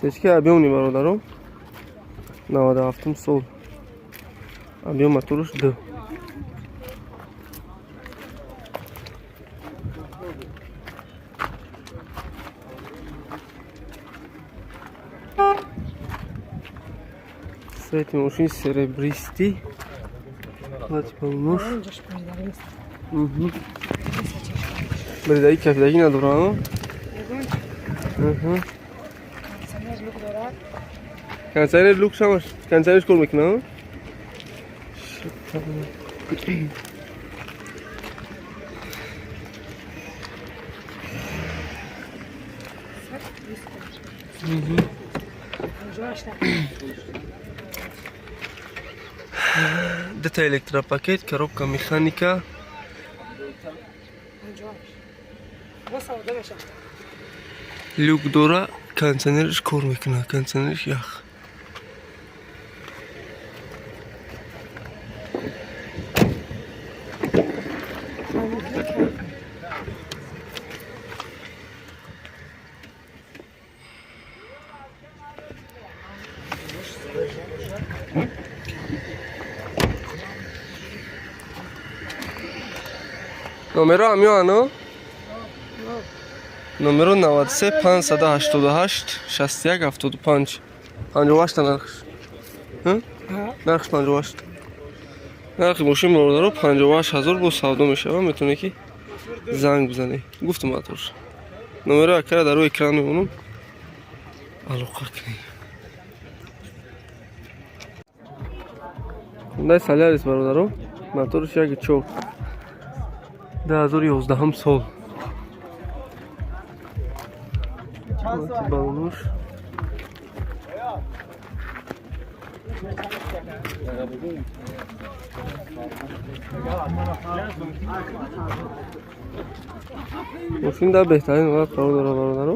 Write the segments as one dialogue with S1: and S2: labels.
S1: Сечки объёмный, бародаро, 97-ум сол, объём моторуш д. Цвети мошин серебристый. Нож. Бридаи кафидагӣ надорам. Кондиционер люк шамаш. Кондиционерш кор мекунам. Дута электропакет, коробка механика. Люк дора, кондиционерш кор мекунад, кондиционерш ях. Номеро ҳамёано? Номеро 93 588 61 75. 58 нархш. Нархш 58. Нархи мошин, бародаро, 58 ҳазор, бо савдо мешава, метавонед ки занг бизанед. Гуфтам моторш. Номеро акара дар рӯи экран мемонам. Алоқа кунед. Хондаи Солярис, бародаро, моторш 1.4. 2011 сол. Балонуш. Мошин дар беҳтарин ҳолат қарор дорад, бародаро.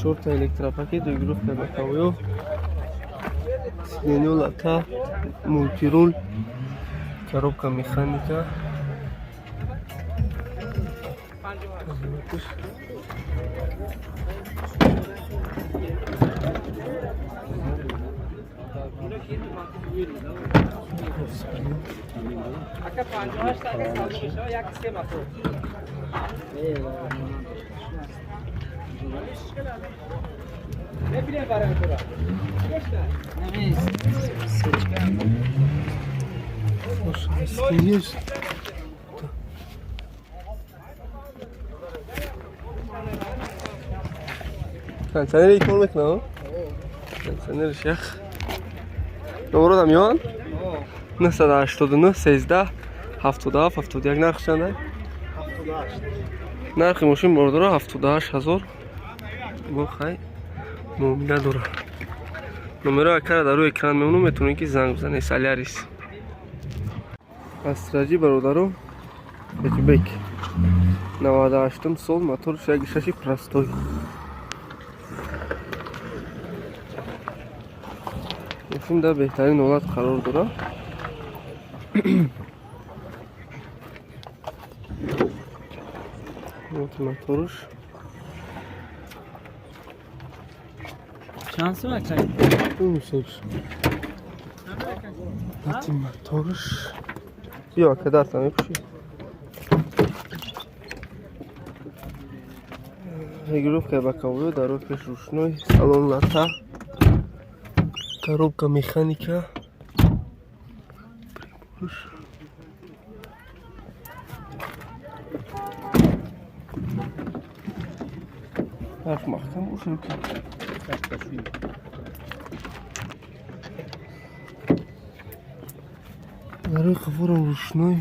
S1: Чорта электропакет, регулировка боковой, сиденье лата, мультируль, коробка механика.
S2: Ака, 58 ака, савдо мешава, як се мотор. Мебинем барои тура.
S1: Слушай, есть. Кондиционер кор мекунам? Кондиционерш ях. Номеродам ён? 989 13 77 71. Нарх чанда? Нархи мошин, бародаро, 78 ҳазор. Бо хай муомила дора. Номеро акара дар рӯи экран мемонам, метавонед ки занг бизанед. Солярис. Астра Ҷи, бародаро, хэтчбек. 98 сол, мотор 1.6 простой. Мошин дар беҳтарин ҳолат қарор дорад. Вот моторш.
S2: Чанд сум, ака?
S1: Ати моторш. Биё, ака, дарта мепӯшӣ. Регулировка боковой, дар рӯи пеш ручной, салон лата, коробка механика. Приборш. Нарх маҳкам бошад. Дарои қафорам рӯшной.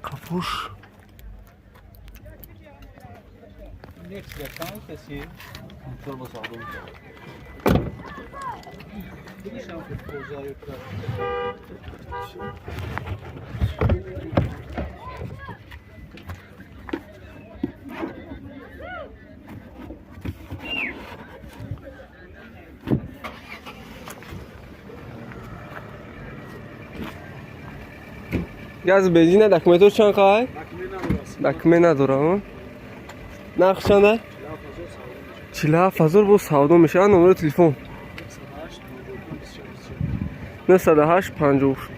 S1: Қафош.
S2: Нексия чанд каси? Контрол ба савдо мешавад. Дидишам ки бозари
S1: Газ бензина документош чанд қай? Документ надора. Нарх чанда? 47 000 бо савдо мешавад. Номери телефон 908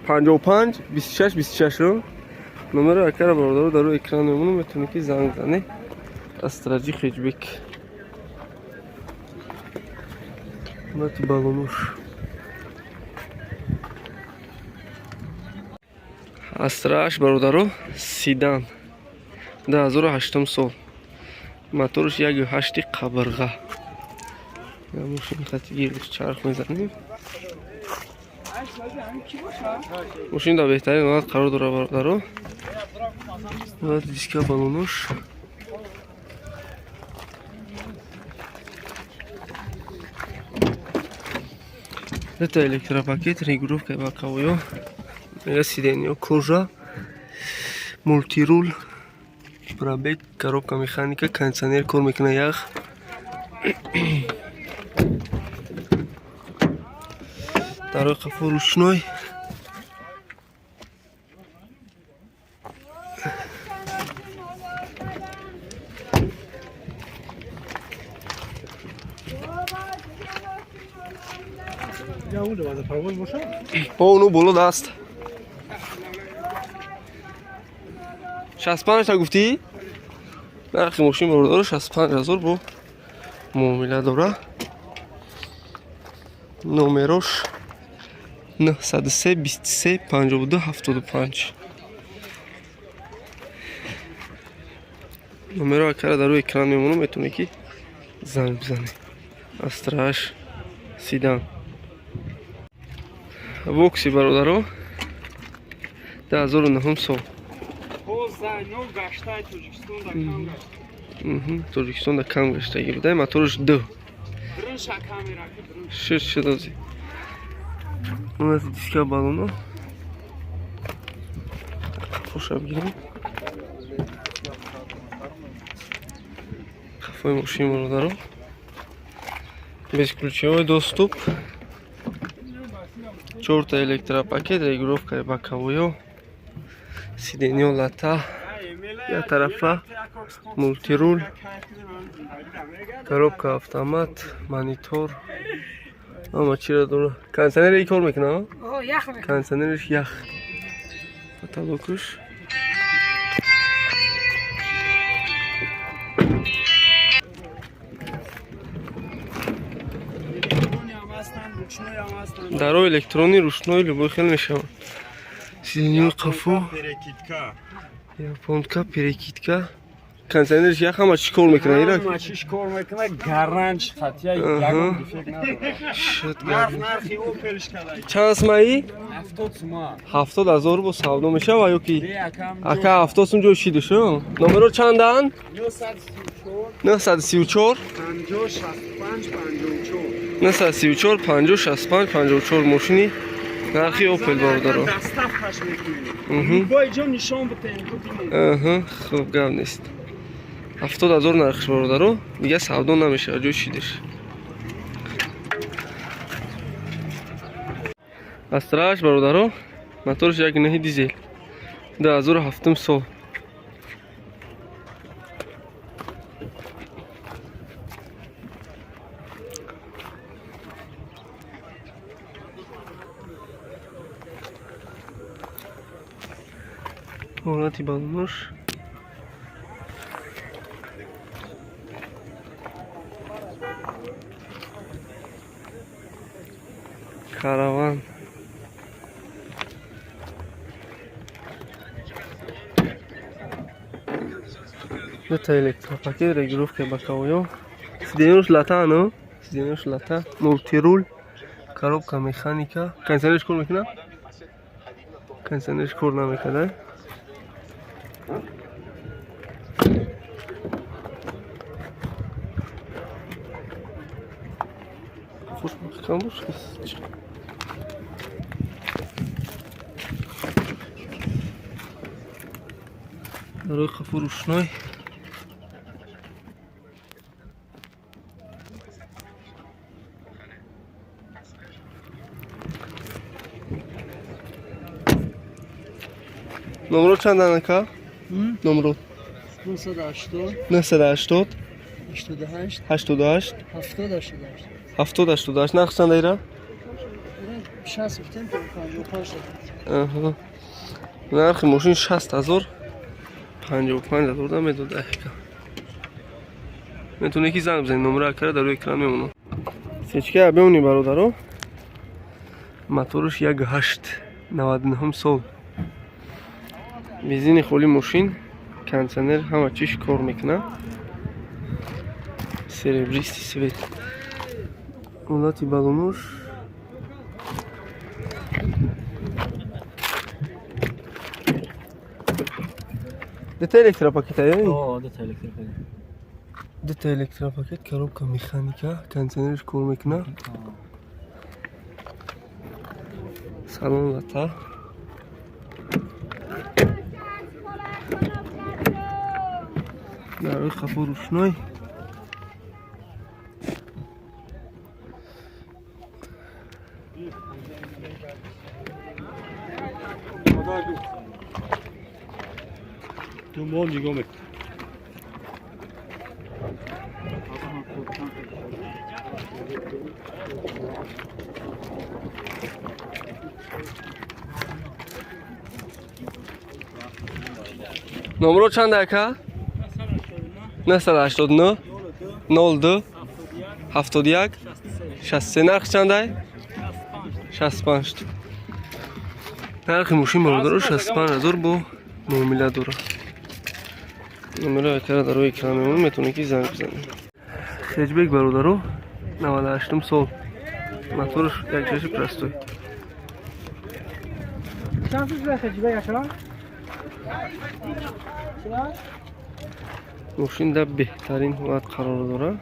S1: 55 26 26. Номеро акара бародаро дар рӯи экран мемонам, метавонед ки занг занед. Астра Ҷи хэтчбек. Ҳолати балонуш. Астрааш бародаро седан 2008 сол, моторш 1,8 қабирға. Мошини хати гирдиш чарх мезанем. Мошин дар беҳтарин ҳолат қарор дорад бародаро. Ҳолати диска балонош. Дута электропакет, регулировка боковой, мега сиденье кожа, мультируль, пробег, коробка механика, кондиционер кор мекунад ях. Дарои қафо рӯшной. О, ну боло даст. 65 та гуфтӣ? Нархи мошин бародаро 65 ҳазор бо муомила дора. Номерош 903 23 52 75. Номеро акара дар рӯи экран мемонам, метавонед ки занг бизанед. Астрааш седан. Вокси бародаро 2009 сол. Тоҷикистон да кам гаштагӣ буда, моторш д шуд шудози. Диска балоно қафоша бигирем. Қафои мошини бародаро бесключевой доступ, чорта электропакет, регулировкаи боковой, сиденье лата як тарафа, мультируль, коробка автомат, монитор, ҳама чиро дора. Кондиционер кор мекунад, кондиционерш ях, потолокуш. Дарои электронӣ рӯшнои любой хел мешавад. Сиденье қафо японка, перекидка, кондиционерш ях, ҳама чӣ кор мекунад ирак?
S2: Ҳама чиш кор мекунад, гаранч хатия, ягон дефект надорад.
S1: Шуд.
S2: Нарх нархи Опелш кадай.
S1: Чанд сумаи?
S2: 70 сума.
S1: 70 000 бо савдо мешава ё ки?
S2: Бе акам.
S1: Ака, 70 сум ҷой шиду шу. Номеро чанданд?
S2: 934
S1: 934
S2: 50 65 54.
S1: 934 50 65 54. Мошини нархи Опел бародаро.
S2: Доставкаш мекунем. Любой ҷо нишон битем, бибинем.
S1: Аҳа, хуб, гап нест. 70 000 нархш бародаро, дига савдо намешавад, ҷой шидаш. Астрааш бародаро, моторш 1,9 дизел, 2007 сол. Ҳолати балонош. Караван. Дута электропакет, регулировка боковой. Сиденьёш лата, ну? Сиденьёш лата, мультируль, коробка механика. Кондиционерш кор мекунад? Кондиционерш кор намекунад. Хуш маҳкам бош. Дарои қафо рӯшной. Номро чанд анака? Номро.
S3: 980
S1: 980
S3: 88
S1: 88
S3: 70 88.
S1: 70 88. Нарх чанд айра?
S3: 60 гуфтем, 55.
S1: Аҳа. Нархи мошин 60 ҳазор, 55 ҳазор да медод ака. Метавонед ки занг бизанед, номро акара дар рӯи экран мемонад. Сечка бемонӣ, бародаро. Мотораш 1.8, 99 сол. Бензини холи мошин, кондиционер, ҳама чиш кор мекунад. Серебристый цвет. Ҳолати баллонош. Дута электропакет ае?
S2: О, дута электропакет.
S1: Дута электропакет, коробка механика, кондиционерш кор мекунад. Салон лата. Дар рӯи қафо рӯшной.
S2: Дунбол нигоҳ мекун.
S1: Номро чанд ака? 989 02 71 63. Нарх чандай? 65. Нархи мошин, бародаро, 65 ҳазор бо муомила дорад. Номеро акара дар рӯи экран мемонад, метавонед ки занг бизанед. Хеҷбек, бародаро, 98 сол. Мотораш якшаши простой.
S3: Чанд шуд хеҷбек акра?
S1: Мошин дар беҳтарин ҳолат қарор дорад.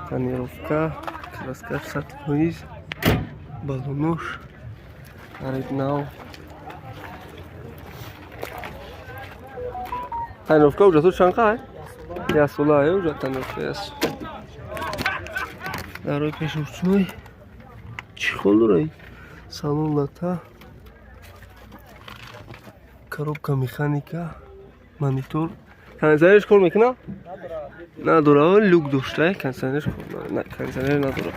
S1: Тонировка, краскаш 100%, баллонош харид нав. Тонировка ҳуҷҷатҳо чанд қай? Яксола ай ҳуҷҷат тонировка яс. Дар рӯи пеш рӯшной чӣ хол дорад? Салон лата. Коробка механика, монитор. Кондиционерш кор мекунад? Надора, люк дошта, кондиционерш кор на, кондиционер надора.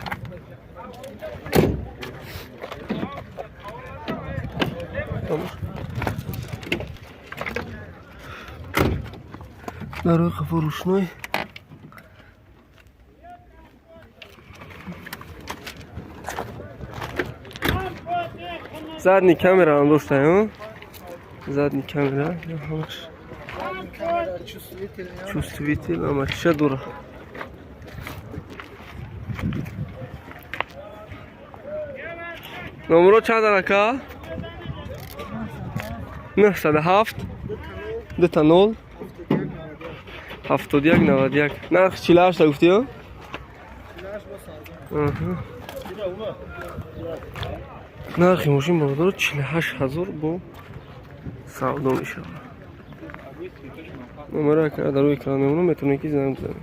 S1: Тамош. Дар рӯи қафо рӯшной. Задний камера ҳам дошта, задний камера ҳамаш чувствитель, ама чиша дора. Номро чанд ака? 907 00 71 91. Нарх 48 гуфтӣ? Аҳа. Нархи мошин, бародаро, 48 ҳазор бо савдо мешавад. Номеро акара дар рӯи экран мемонад, метавонед ки занг бизанед.